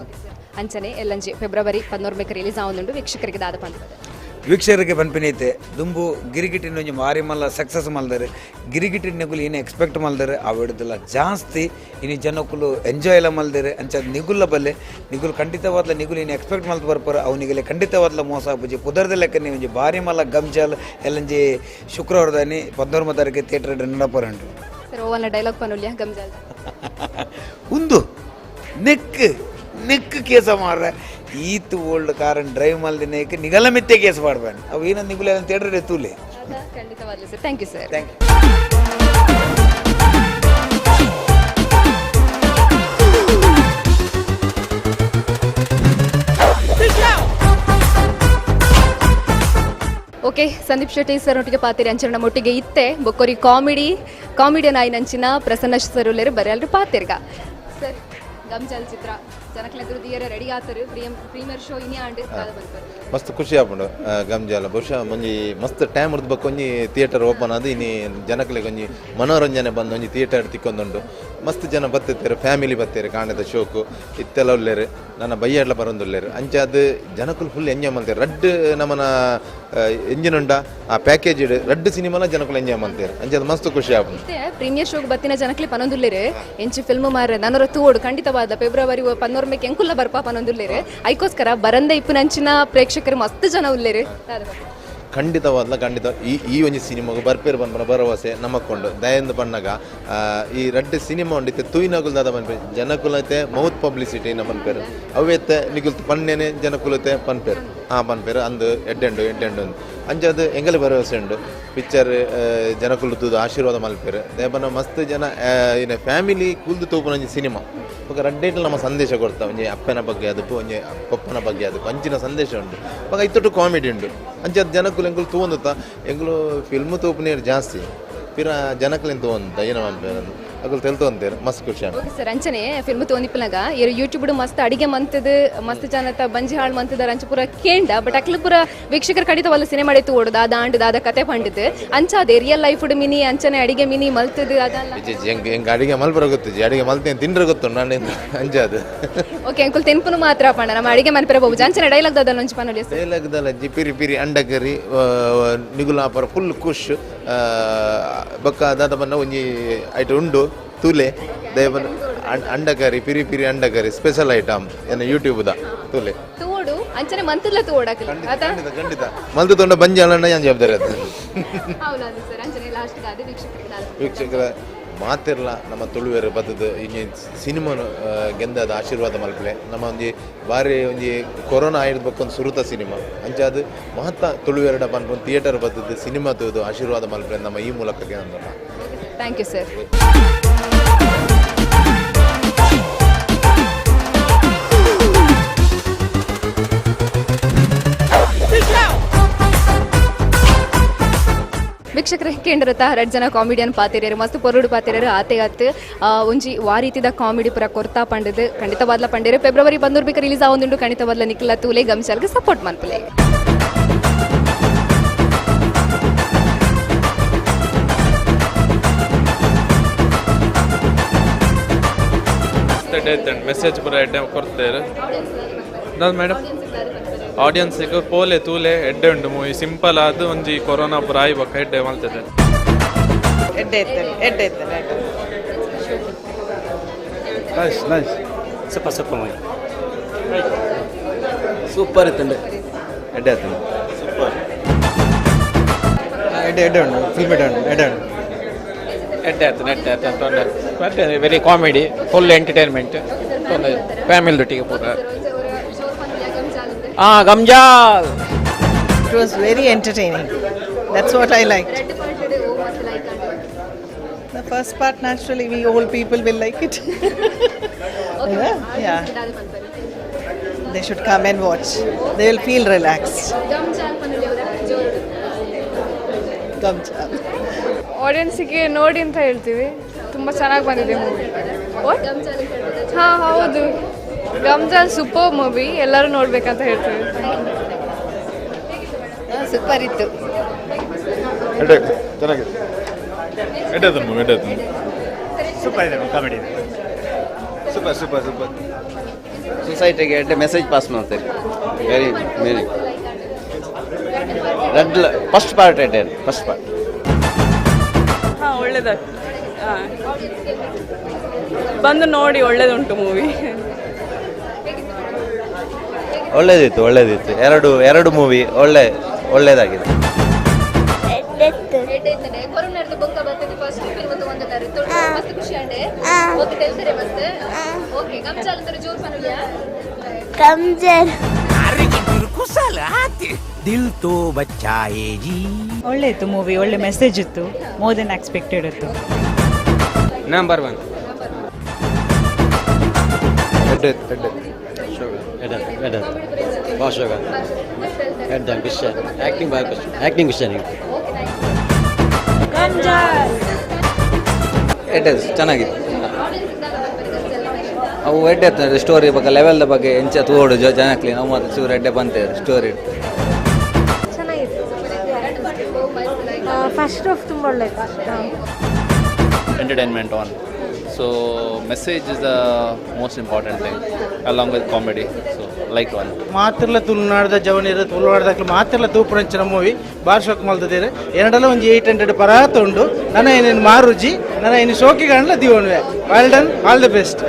ಅಂಚನೆ ಎಲ್ಲಂಜಿ ಫೆಬ್ರವರಿ 11 ರಿಲೀಸ್ ಆವೊಂದುಂಡು. ವೀಕ್ಷಕರಿಗೆ ದಾದ ಪಂಡ? ವೀಕ್ಷಕರಿಗೆ ಪನ್ಪಿನೈತೆ, ದುಂಬು ಗಿರಿಗಿಟಿನ ಒಂಜಿ ಮಾರಿ ಮಲ್ಲ ಸಕ್ಸಸ್ ಮಲ್ದರೆ. ಗಿರಿಗಿಟಿನ ನಿಗುಲು ಏನು ಎಕ್ಸ್ಪೆಕ್ಟ್ ಮಲ್ದರೆ ಅವೆಡ್ದಲ್ಲ ಜಾಸ್ತಿ ಇನಿ ಜನಕ್ಕಲು ಎಂಜಾಯ್ ಎಲ್ಲ ಮಲ್ದರೆ. ಅಂಚ ನಿಗುಲ್ಲ ಬಲ್ಲೆ ನಿಗುಲು ಖಂಡಿತವಾದ್ಲ ನಿಗುಲು ಏನು ಎಕ್ಸ್ಪೆಕ್ಟ್ ಮಲ್ತು ಬರ್ಪರ ಅವನಿಗೆಲ್ಲ ಖಂಡಿತವಾದ್ಲ ಮೋಸ ಆಪುಜಿ. ಪುದರ್ದ ಲೆಕ್ಕ ನೀವು ಒಂಜಿ ಬಾರಿ ಮಲ್ಲ ಗಮ್ಜಾಲ್ ಎಲ್ಲಂಜಿ ಶುಕ್ರವಾರದಾನಿ 11 ತಾರೀಕು ಥಿಯೇಟರ್ ನಡಪರಂಡು. ಸರ್, ಓವಲ್ನ ಡೈಲಾಗ್ ಪನುಲ್ಯ ಗಮ್ಜಾಲ್? ಉಂದು ನೆಕ್ ನೆಕ್ ಕೇಸ ಮಾರ್ರೆ. ಈತ್ ಓಲ್ಡ್ ಕಾರನ್ ಡ್ರೈವ್ ಮಲ್ದಿನೇಕ್ ನಿಗಲ ಮಿತ್ತೆ ಕೇಸ್ ಮಾಡ್ಬೇಡ. ಅವು ಏನಂತ ನಿಗುಲ ಥಿಯೇಟರ್ ತೂಲೆ. ಖಂಡಿತವಾಗ್ಲೂ sir, thank you sir. Thank you. Okay Sandeep Shetty sir ಒಟ್ಟಿಗೆ ಪಾತಿರಿ ಅಂಚನ ಒಟ್ಟಿಗೆ ಇತ್ತೆ ಬೊಕ್ಕೊರಿ ಕಾಮಿಡಿ ಕಾಮಿಡಿಯನ್ ಆಯ್ನಂಚಿನ ಪ್ರಸನ್ನ ಸರ್ ಉಲ್ಲೇರು ಬರೆಯಲ್ರು ಪಾತಿರ್ಗ. ಸರ್, ಗಮ್ಜಾಲ್ ಚಿತ್ರ ಜನಕ್ಲೆ ದುರ್ದಿಯರ ರೆಡಿ ಆತರು, ಪ್ರೀಮಿಯರ್ ಶೋ ಇನಿ ಆಂಡ್ ಮಸ್ತ್ ಖುಷಿ ಆಪುಂಡು. ಗಮ್ಜಾಲ ಬಹುಶಃ ಒಂಜಿ ಮಸ್ತ್ ಟೈಮ್ ಇರ್ದು ಬೊಕ್ಕ ಒಂಜಿ ಥಿಯೇಟರ್ ಓಪನ್ ಆದ್ ಇನಿ ಜನಕ್ಲೆಗ್ ಒಂಜಿ ಮನೋರಂಜನೆ ಬಂದು ಒಂಜಿ ಥಿಯೇಟರ್ ತಿಕ್ಕೊಂದುಂಡು. ಮಸ್ತ್ ಜನ ಬತ್ತಿತ್ತೆರ್, ಫ್ಯಾಮಿಲಿ ಬತ್ತೆರ್, ಕಾಣದ ಶೋಕು ಇತ್ತೆಲ್ಲ ಉಲ್ಲೇರು, ನನ್ನ ಬಯ್ಯಡ್ಲ ಬರೊಂದುಲ್ಲೇರು. ಅಂಚ ಅದು ಜನಕುಲು ಫುಲ್ ಎಂಜಾಯ್ ಮಲ್ತೇರ್. ರಡ್ಡ್ ನಮನ ಎಂಜಿನ್ ಉಂಡ ಆ ಪ್ಯಾಕೇಜ್ ರಡ್ಡ್ ಸಿನಿಮಾಲ ಜನಕುಲು ಎಂಜಾಯ್ ಮಲ್ತೇರ್. ಅಂಚ ಅದು ಮಸ್ತ್ ಖುಷಿ ಆಪುಂಡು. ಪ್ರೀಮಿಯರ್ ಶೋಗ್ ಬತ್ತಿನ ಜನಕ್ಲೆ ಪನೊಂದುಲ್ಲೇರು ಎಂಚಿ ಫಿಲ್ಮ್ ಮಾರ ನನರ ತೂವೋಡು ಖಂಡಿತವಾದ ಫೆಬ್ರವರಿ 11 ಎಂಕುಲ್ಲ ಬರ್ಪ ಪನೊಂದುಲ್ಲೇರು. ಐಕೋಸ್ಕರ ಬರಂದ ಇಪ್ಪುನಂಚಿನ ಪ್ರೇಕ್ಷಕರು ಮಸ್ತ್ ಜನ ಉಲ್ಲೇರು. ಖಂಡಿತವಾದ್ಲ ಖಂಡಿತ ಈ ಈ ಒಂಜಿ ಸಿನಿಮಾಗ ಬರ್ಪೇರು ಪನ್ಪುನ ಭರವಸೆ ನಮಕ್ಕೊಂಡು ದಯಂದು ಪನ್ನಗ ಈ ರಡ್ಡ್ ಸಿನಿಮಾ ಉಂಡಿತ್ತೆ ತೂಯಿನಗುಲ್ ದಾದ ಪನ್ಪೇರು ಜನಕುಲತೆ ಮೌತ್ ಪಬ್ಲಿಸಿಟಿ ನ ಪನ್ಪೇರು ಅವೇತೆ ನಿಗುಲ್ತು ಪನ್ನೇನೆ ಜನಕುಲತೆ ಪನ್ಪೇರು ಆ ಪನ್ಪೇರು ಅಂದು ಎಡ್ಡೆಂಡು ಎಡ್ಡೆಂಡು ಅಂದು ಅಂಚಾದ್ ಎಂಗಲ ಭರವಸೆ ಉಂಡು ಪಿಕ್ಚರ್ ಜನಕುಲು ತೂದು ಆಶೀರ್ವಾದ ಮಲ್ಪೇರು. ದೇಪನ ಮಸ್ತ್ ಜನ ಇನ್ನ ಫ್ಯಾಮಿಲಿ ಕುಲ್ದು ತೂಪುನ ಒಂಜಿ ಸಿನಿಮಾ ಬೊಕ ರಡ್ಡೇಟ್ಲ ನಮ್ಮ ಸಂದೇಶ ಕೊಡ್ತಾ ಒಂಜಿ ಅಪ್ಪನ ಬಗ್ಗೆ ಅದಪ್ಪು ಒಂಜಿ ಪಪ್ಪನ ಬಗ್ಗೆ ಅದಪ್ಪು ಅಂಚಿನ ಸಂದೇಶ ಉಂಡು. ಬೊಕ ಇತ್ತೊಟ್ಟು ಕಾಮಿಡಿ ಉಂಡು. ಅಂಚಾದ್ ಜನಕುಲು ಎಂಕುಲು ತೂವೊಂದುತ್ತ ಎಂಕುಲು ಫಿಲ್ಮ್ ತೂಪುನೇರು ಜಾಸ್ತಿ ಪಿರ ಜನಕುಲೆನ್ ತೂವೊಂದುತ್ತ ಏನ ಮನ್ಪೇರು ಅಕುಲು ತೆಲ್ತೊಂತೇರು ಮಸ್ತ್ ಖುಷಿ ಆಪುಂಡು. ಓಕೆ ಸರ್, ಅಂಚನೆ ಫಿಲ್ಮ್ ತೋಂದಿಪ್ಪನಾಗ ಏರು ಯೂಟ್ಯೂಬ್ ಮಸ್ತ್ ಅಡಿಗೆ ಮಂತದ ಮಸ್ತ್ ಜನತ ಬಂಜಿ ಹಾಳು ಮಂತದ ಅಂಚ ಪೂರ ಕೇಂಡ ಬಟ್ ಅಕ್ಲು ಪೂರ ವೀಕ್ಷಕರ ಖಂಡಿತವಲ್ಲ ಸಿನಿಮಾ ತೋಡುದು ದಾದ ಆಂಡ್ ದಾದ ಕತೆ ಪಂಡದು ಅಂಚಾದೆ ರಿಯಲ್ ಲೈಫ್ ಮಿನಿ ಅಂಚನೆ ಅಡಿಗೆ ಮಿನಿ ಮಲ್ತದು ಅದಲ್ಲ. ಎಂಕ್ ಅಡಿಗೆ ಮಲ್ಪರ ಗೊತ್ತಿಜ್ಜಿ, ಅಡಿಗೆ ಮಲ್ತೇನೆ ತಿಂದ್ರೆ ಗೊತ್ತು ನಾನು ಅಂಚಾದು. ಓಕೆ ಅಂಕುಲ್ ತಿನ್ಪುನು ಮಾತ್ರ ಪಂಡ ನಮ್ಮ ಅಡಿಗೆ ಮನ್ಪೆರ ಬೋಬುಜ ಅಂಚನೆ ಡೈಲಾಗ್ ದಾದ ಒಂಜಿ ಪನೊಲಿ. ಡೈಲಾಗ್ ದಾಲ ಜಿ ಪಿರಿ ಪಿರಿ ಅಂಡಕರಿ ನಿಗುಲಾಪರ ಫುಲ್ ಖುಷ್ ಬೊಕ್ಕ ದಾದ ಬನ್ನ ಒಂಜಿ ಐಟ್ ಉಂಡು ತೂಲೆ ದಯಬನ್ ಅಂಡಕರಿ ಪಿರಿ ಪಿರಿ ಅಂಡಕರಿ ಸ್ಪೆಷಲ್ ಐಟಮ್ ಎನ್ನ ಯೂಟ್ಯೂಬ್ the ತೂಲೆ ತೂಡು ಅಂಚನೆ ಮಂತದ್ಲ ತೂಡಕಲಿ ಆತ ಖಂಡಿತ ಖಂಡಿತ ಮಲ್ತು ತೊಂಡ ಬಂಜಿ ಅಲಣ್ಣ ಯಾನ್ ಜವಾಬ್ದಾರಿ ಅದು. ಹೌದು ಸರ್, ಅಂಚನೆ ಲಾಸ್ಟ್ ಗಾದೆ ವೀಕ್ಷಕರಿಗೆ ವೀಕ್ಷಕರ ಮಾತಿರ್ಲ ನಮ್ಮ ತುಳುವೆರು ಬತ್ತದ ಇಂಜಿ ಸಿನಿಮಾನು ಗೆಂದಾದ ಆಶೀರ್ವಾದ ಮಲ್ಪಲೆ. ನಮ್ಮ ಒಂಜಿ ಬಾರಿ ಒಂಜಿ ಕೊರೋನಾ ಆಯಿರ್ಬೇಕು ಒಂದು ಸುರುತ ಸಿನಿಮಾ ಅಂಚಾದ್ ಮಹತ್ತ ತುಳುವೆರಡ ಪನ್ಪುನ ಥಿಯೇಟರ್ ಬತ್ತದ ಸಿನಿಮಾ ತೂದು ಆಶೀರ್ವಾದ ಮಲ್ಪಲೆ ನಮ್ಮ ಈ ಮೂಲಕ ಗೆಂದಲ್ಲ. Thank you sir. ವೀಕ್ಷಕರೇ ಕೇಂದ್ರತ ರಡ್ ಜನ ಕಾಮಿಡಿಯನ್ ಪಾತಿರ್ಯರು ಮಸ್ತ್ ಪೊರುಡು ಪಾತಿರ್ಯರು ಆತೆ ಆತ್ ಒಂಜಿ ವಾರೀತಿದ ಕಾಮಿಡಿ ಪುರ ಕೊರ್ತಾ ಪಂಡದು ಖಂಡಿತವಾದ್ಲ ಪಂಡೇರು. ಫೆಬ್ರವರಿ 11 ಬೇಕ ರಿಲೀಸ್ ಆವೊಂದುಂಡು. ಖಂಡಿತವಾದ್ಲ ನಿಖಿಲ ತೂಲೆ ಗಮ್ಜಾಲ್ಗೆ ಸಪೋರ್ಟ್ ಮನ್ಪುಲೆ. ಮೆಸೇಜ್ ಪೂರ ಎಡ್ಡೆ ಕೊಡ್ತೇರು ಮೇಡಮ್ ಆಡಿಯನ್ಸಿಗೆ ಪೋಲೆ ತೂಲೆ ಎಡ್ಡೆ ಉಂಡು ಮೂವಿ ಸಿಂಪಲ್ ಆದ್ ಒಂಜಿ ಕೊರೋನಾ ಪೂರ ಆಯಿ ಬೊಕ್ಕ ಎಡ್ಡೆ ಮಲ್ತದೆ. ಎಡ್ಡೆ ಇತ್ತೇನೆ ಎಡ್ಡೆ ಇತ್ತೇನೆ. Nice nice super super movie super ಇತ್ತಂಡೆ ಎಡ್ಡೆ ಆತಂಡು ಸೂಪರ್ ಎಡ್ಡೆ ಎಡ್ಡೆ ಉಂಡು ಫಿಲ್ಮ್ ಎಡ್ಡೆ ಉಂಡು ಎಡ್ಡೆ ಉಂಡು ಎಡ್ಡೆ ಆತು ಎಡ್ಡೆ ಆತು ಅಂತ ಮತ್ತೆ very comedy full entertainment family ದೊಟ್ಟಿಗೆ ಪೂರ. Gamjaal. It was very entertaining. That's what I liked. The first part, naturally, we old people will like it. Yeah. They should come and watch. They will feel relaxed. Gamjal. ಆಡಿಯನ್ಸಿಗೆ ನೋಡಿ ಅಂತ ಹೇಳ್ತೀವಿ, ತುಂಬ ಚೆನ್ನಾಗಿ ಬಂದಿದೆ movie. ಹಾಂ ಹೌದು, ಗಮ್ಜಾಲ್ ಸೂಪರ್ ಮೂವಿ, ಎಲ್ಲರೂ ನೋಡ್ಬೇಕಂತ ಹೇಳ್ತೀವಿ. ಸೂಪರ್ ಇತ್ತು. ಚೆನ್ನಾಗಿದೆ ಎಡ್ಡೆ ಆತಂಡು ಮೂವಿ ಎಡ್ಡೆ ಆತಂಡು ಸೂಪರ್ ಇದೆ ಕಾಮಿಡಿ ಸೂಪರ್ ಸೂಪರ್ ಸೂಪರ್ ಸೊಸೈಟಿಗೆ ಎಡ್ಡೆ ಮೆಸೇಜ್ ಪಾಸ್ ಮಾಡ್ತಾರೆ. ವೆರಿ ವೆರಿ ರಡ್ಲ ಫಸ್ಟ್ ಪಾರ್ಟ್ ಎಡ್ಡೆ ಫಸ್ಟ್ ಪಾರ್ಟ್. ಹಾಂ ಒಳ್ಳೇದಾಗ್ತದೆ, ಹಾಂ ಬಂದು ನೋಡಿ ಒಳ್ಳೇದುಂಟು ಮೂವಿ. ಒಳ್ಳೇದಿತ್ತು ಒಳ್ಳೇದಿತ್ತು ಎರಡು ಎರಡು ಮೂವಿ ಒಳ್ಳೆ ಒಳ್ಳೇದಾಗಿದೆ. ದಿಲ್ ತೋ ಬಚ್ಚಾ ಹೇ ಜಿ. ಒಳ್ಳೆ ಇತ್ತು ಮೂವಿ, ಒಳ್ಳೆ ಮೆಸೇಜ್ ಇತ್ತು, ಮೋರ್ ದೆನ್ ಎಕ್ಸ್ಪೆಕ್ಟೆಡ್ ಇತ್ತು. ನಂಬರ್ 1 ಎಡ್ಡೆ ಎಡ್ಡೆ ಎಡ್ಡೆ ಎಡ್ಡೆ ಭಾಷೆ ಎಡ್ಡೆ ಖುಷಿ ಆ್ಯಕ್ಟಿಂಗ್ ಭಾಳ ಖುಷಿ ಆ್ಯಕ್ಟಿಂಗ್ ಖುಷಿ ಎಡ್ಡೆ ಚೆನ್ನಾಗಿತ್ತು. ಅವು ಎಡ್ಡೆ ಸ್ಟೋರಿ ಬಗ್ಗೆ ಲೆವೆಲ್ದ ಬಗ್ಗೆ ಎಂಚ ತೋಡು ಜನಕ್ಲಿ ನಾವು ಮಾತ್ರ ಚೂರು ಎಡ್ಡೆ ಬಂತೆ ಸ್ಟೋರಿ. ಚೆನ್ನಾಗಿತ್ತು. ಫಸ್ಟ್ ಹಾಫ್ ತುಂಬ ಒಳ್ಳೆಯಿತ್ತು. Entertainment on. So message is the most important thing along with comedy. So like one. ಮಾತಿರ್ಲ ತುಳುನಾಡ್ದ ಜವನಿರ ತುಳುನಾಡ್ದಾಕ್ಲು ಮಾತಿರ್ಲ ತೂಪುರಂಚಿನ ಮೂವಿ ಬಾರ್ ಶೋಕ್ ಮಲ್ತದೇರು ಎರಡಲ್ಲ ಒಂಜಿ 800 ಪರಾತ ಉಂಡು ನನ ಏನೇನು ಮಾರುಜಿ ನನ ಏನು ಶೋಕಿ ಕಾಣಲ ದಿವನ್ವೆ. Well done, all the best.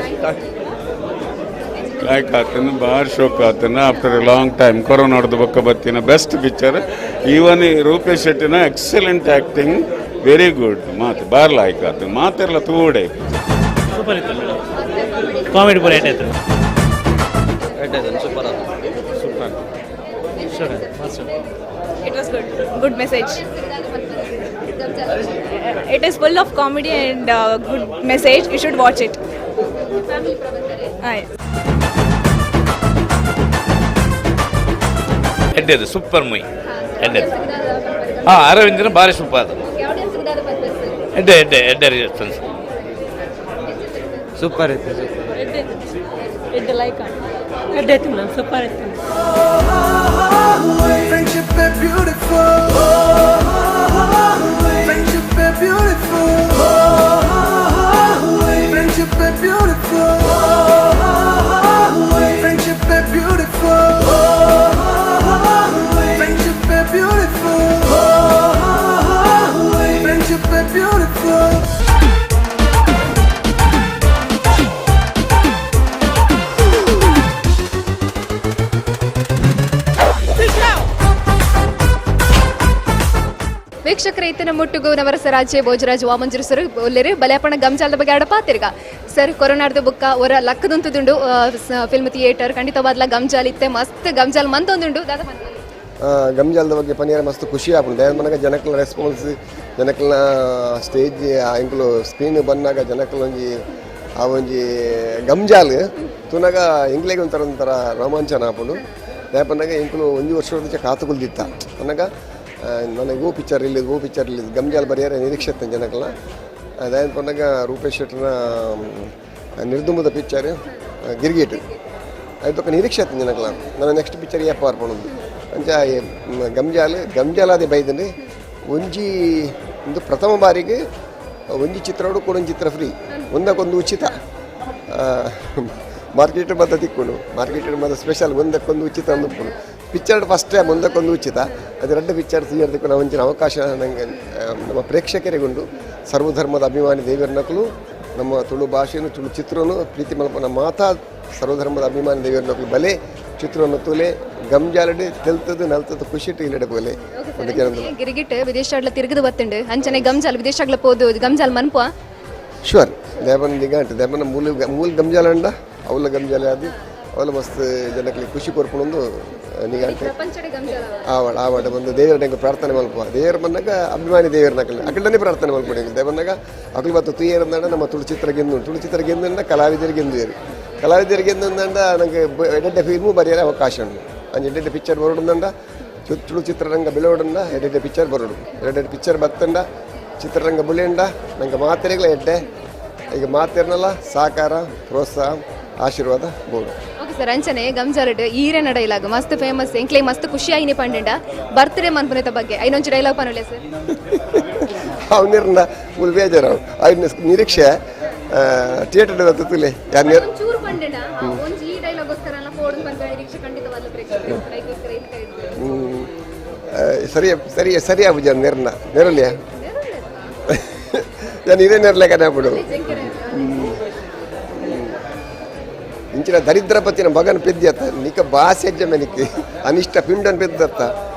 Like ಆತನ ಬಾರ್ ಶೋಕ್ ಆತನ after A long time ಕೊರೋನಾಡ್ದು ಬೊಕ್ಕ ಬತ್ತಿನ ಬೆಸ್ಟ್ ಪಿಕ್ಚರ್. ಈವನ್ ರೂಪೇಶ್ ಶೆಟ್ಟಿನ excellent acting, very good. ಮಾತು ಬಾರ್ ಲಾಯ್ಕ್ ಆತನ ಮಾತೆಲ್ಲ ತೂಡೆ. ಸೂಪರ್ ಇತ್ತು ಮೇಡಮ್, ಕಾಮಿಡಿ ಪೂರ ಎಡ್ಡೆ. ಎಡ್ಡೆ ಸೂಪರ್ ಆಯ್ತು. Super. It was good, good message. It is full of comedy and good message. You should watch it. ಎಡ್ಡೆದು super movie ಎಡ್ಡೆದು. ಹಾಂ, ಅರವಿಂದನ ಭಾರಿ ಸೂಪರ್ ಅದು. ಎಡ್ಡೆ ಎಡ್ಡೆ ಎಡ್ಡೆ ರೆಸ್ಪಾನ್ಸ್. ಸೂಪರ್ ಇತ್ತು. ಎಡ್ಡೆ ಲೈಕ್ ಎಡ್ಡೆ ಇತ್ತು ಮೇಡಮ್, ಸೂಪರ್ ಇತ್ತು. Friendship is beautiful. Friendship is beautiful. Friendship is beautiful. Friendship is beautiful. Friendship is beautiful. Friendship is beautiful. ವೀಕ್ಷಕರ ಇತ್ತಿನ ಮುಟ್ಟುಗು ನವರಸ ರಾಜ್ಯ ಭೋಜರಾಜ್ ವಾಮಂಜೂರು ಸರ್ ಒಲ್ಲೆರು ಬಲಿಯಪ್ಪಣ ಗಮ್ಜಾಲದ ಬಗ್ಗೆ ಆಡಪ್ಪ ತಿರ್ಗ ಸರ್. ಕೊರೋನಾರ್ದು ಬುಕ್ಕ ಹೊರ ಲಕ್ಕದಂತದುಂಡು ಫಿಲ್ಮ್ ಥಿಯೇಟರ್ ಖಂಡಿತವಾದ್ಲ ಗಮ್ಜಾಲ್ ಇತ್ತೆ ಮಸ್ತ್ ಗಮ್ಜಾಲ್ ಮಂತೊಂದುಂಡು ದಾದ. ಗಮ್ಜಾಲದ ಬಗ್ಗೆ ಪನಿಯರ ಮಸ್ತ್ ಖುಷಿ ಆಪುಂಡು. ದಾಯೆ ಪನ್ನಗ ಜನಕ್ಲ ರೆಸ್ಪಾನ್ಸ್, ಜನಕ್ಲ ಸ್ಟೇಜ್ ಎಂಕುಲು ಸ್ಕ್ರೀನ್ ಬನ್ನಾಗ ಜನಕ್ಲ ಒಂಜಿ ಆ ಒಂಜಿ ಗಮ್ಜಾಲ್ ತೂನಗ ಎಂಕ್ಲೆಗ್ ಒಂಥರ ಒಂಥರ ರೋಮಾಂಚನ ಆಪುಂಡು. ದಾಯೆ ಪನ್ನಗ ಎಂಕುಲು ಒಂಜಿ ವರ್ಷದ ಕಾತುಕುಲ್ದಿತ್ತ ಪನ್ನಗ ನನಗೆ ಓ ಪಿಕ್ಚರ್ ರಿಲೀಸ್, ಓ ಪಿಕ್ಚರ್ ರಿಲೀಸ್ ಗಮ್ಜಾಲ್ ಬರಿಯರ ನಿರೀಕ್ಷೆ ಜನಕ್ಲ. ದಾಯೆ ಪನ್ನಗ ರೂಪೇಶ್ ಶೆಟ್ಟರ್ನ ನಿರ್ದುಂಬದ ಪಿಕ್ಚರ್ ಗಿರ್ಗಿಟ್ ಐತೊಕ್ಕ ನಿರೀಕ್ಷೆ ಜನಕ್ಲ ನನ್ನ ನೆಕ್ಸ್ಟ್ ಪಿಕ್ಚರ್ ಏಪ ಬರ್ಪುಂಡು ಅಂಚ ಗಮ್ಜಾಲ್ ಗಮ್ಜಾಲಾದೆ ಬೈದಂడి. ಒಂಜಿ ಒಂದು ಪ್ರಥಮ ಬಾರಿಗೆ ಒಂಜಿ ಚಿತ್ರೋಡು ಕೊಡೊಂದು ಚಿತ್ರ ಫ್ರೀ, ಒಂದಕ್ಕೊಂದು ಉಚಿತ. ಮಾರ್ಕೆಟ್ ಮಾತ್ರ ತಿಕ್ಕೊಂಡು ಮಾರ್ಕೆಟ್ ಮಾತ್ರ ಸ್ಪೆಷಲ್ ಒಂದಕ್ಕೊಂದು ಉಚಿತ ಅಂದುಕೊಂಡು picture first time ಒಂದಕ್ಕೊಂದು ಉಚಿತ. ಅದು ರಡ್ಡು ಪಿಕ್ಚರ್ ತೀರ್ದಕ್ಕೆ ಒಂಚಿನ ಅವಕಾಶ ನನಗೆ ನಮ್ಮ ಪ್ರೇಕ್ಷಕರಿಗುಂಡು. ಸರ್ವಧರ್ಮದ ಅಭಿಮಾನಿ ದೇವರನಕಲು ನಮ್ಮ ತುಳು ಭಾಷೆಯನ್ನು ತುಳು ಚಿತ್ರನು ಪ್ರೀತಿ ಮಲ್ಪನ ಮಾತಾ ಸರ್ವಧರ್ಮದ ಅಭಿಮಾನಿ ದೇವರನಕಲು ಬಲೆ ಚಿತ್ರವನ್ನು ತುಲೆ ಗಮ್ಜಾಲಡಿ ತೆಲ್ತದ್ದು ನಲ್ತದ್ದು ಖುಷಿ ಇಲ್ಲಡೆ ಬೋಲೆ. ಗಿರಿಗಿಟ್ ವಿದೇಶಾಡ್ಲ ತಿರುಗದು ಬತ್ತುಂಡು ಅಂಚನೆ ಗಮ್ಜಾಲ್ ವಿದೇಶಾಗ್ಲ ಪೋದು ಗಮ್ಜಾಲ್ ಮನ್ಪುವ. ಶುವರ್ ದೇವನ ದಿಗಾಂಟು ದೇವನ ಮೂಲ ಮೂಲ ಗಮ್ಜಾಲ ಅಂಡ ಅವಲ ಗಮ್ಜಾಲ ಅದು ಅವಲ ಮಸ್ತ್ ಜನಕ್ಕೆ ಖುಷಿ ಕೊರ್ಪುಣೊಂದು ನಿಗಾಂಟೆ ಆವಡ ಆವಡ ಬಂದು ದೇವರ ಪ್ರಾರ್ಥನೆ ಮಲ್ಪ. ದೇವರ ಬಂದಾಗ ಅಭಿಮಾನಿ ದೇವರ ಅಕಲ್ಡನೆ ಪ್ರಾರ್ಥನೆ ಮಲ್ಪಡಿ. ದೇವನಾಗ ಅಕಲ್ ಬತ್ತು ತುಯ್ಯರಂದ ನಮ್ಮ ತುಳು ಚಿತ್ರ ಗೆಂದು ತುಳು ಚಿತ್ರ ಗೆಂದಂಡ ಕಲಾವಿದರಿಗೆ ಗೆಂದು ಕಲಾವಿದರಿಗೆ ಗೆಂದಂಡ ನನಗೆ ಎಡ್ಡೆ ಫಿಲ್ಮು ಬರೆಯಲು ಅವಕಾಶ ಉಂಟು. ಅಂಚ ಎಡ್ಡೆ ಪಿಕ್ಚರ್ ಬರೋಡಂದ ತುಳು ಚಿತ್ರರಂಗ ಬೆಳೋಡಂಡ ಎಡ್ಡೆ ಪಿಕ್ಚರ್ ಬರೋಡು ಎರಡೆರಡು ಪಿಕ್ಚರ್ ಬತ್ತಂಡ ಚಿತ್ರರಂಗ ಬುಲೆಂಡ ನಂಗೆ ಮಾತೆರೆಗಳ ಎಡ್ಡೆ ಈಗ ಮಾತೆರ್ನಲ್ಲ ಸಹಕಾರ ಪ್ರೋತ್ಸಾಹ ಆಶೀರ್ವಾದ ಬೋಡು. ಓಕೆ ಸರ್, ಅಂಚನೆ ಗಮ್ಜಾಲಡ್ ಈರೆ ಡೈಲಾಗ್ ಮಸ್ತ್ ಫೇಮಸ್ ಎಂಕ್ಲೆ ಮಸ್ತ್ ಖುಷಿ ಆಯಿನಿ ಪಂಡೆಂಡ ಬರ್ತ್ಡೇ ಮನ್ಪುನೆತ ಬಗ್ಗೆ ಐನೊಂಜಿ ಡೈಲಾಗ್ ಪನೊಲೆ ಸರ್. ಅವನಿರ್ನ ಮುಲ್ ಬೇಜಾರು ಐನ ನಿರೀಕ್ಷೆ ಥಿಯೇಟರ್ ತುಲೆ ಯಾರು ಚೂರು ಪಂಡೆಂಡ ಒಂಜಿ ಈ ಡೈಲಾಗ್ ಗೋಸ್ಕರ ಅಲ್ಲ ಫೋನ್ ಪನ್ಪುನ ನಿರೀಕ್ಷೆ ಖಂಡಿತವಾದ ಪ್ರೇಕ್ಷಕರು ಐಗೋಸ್ಕರ ಇತ್ತ ಸರಿ ಸರಿ ಸರಿ ಆಪುಜ ನೆರ್ನ ನೆರಲಿಯ ನಾನು ಇದೇ ನೆರಲೇಕನೆ ಆಪುಡು. ಇಂಚಿನ ದರಿದ್ರ ಪತ್ತಿನ ಮಗನ ಪೆದ್ದಿಯತ್ತ ನಿಕ ಬಾಸೆ ಅಜ್ಜ ನಿಕ್ ಅನಿಷ್ಟ ಪಿಂಡನ್ ಪೆದ್ದತ್ತ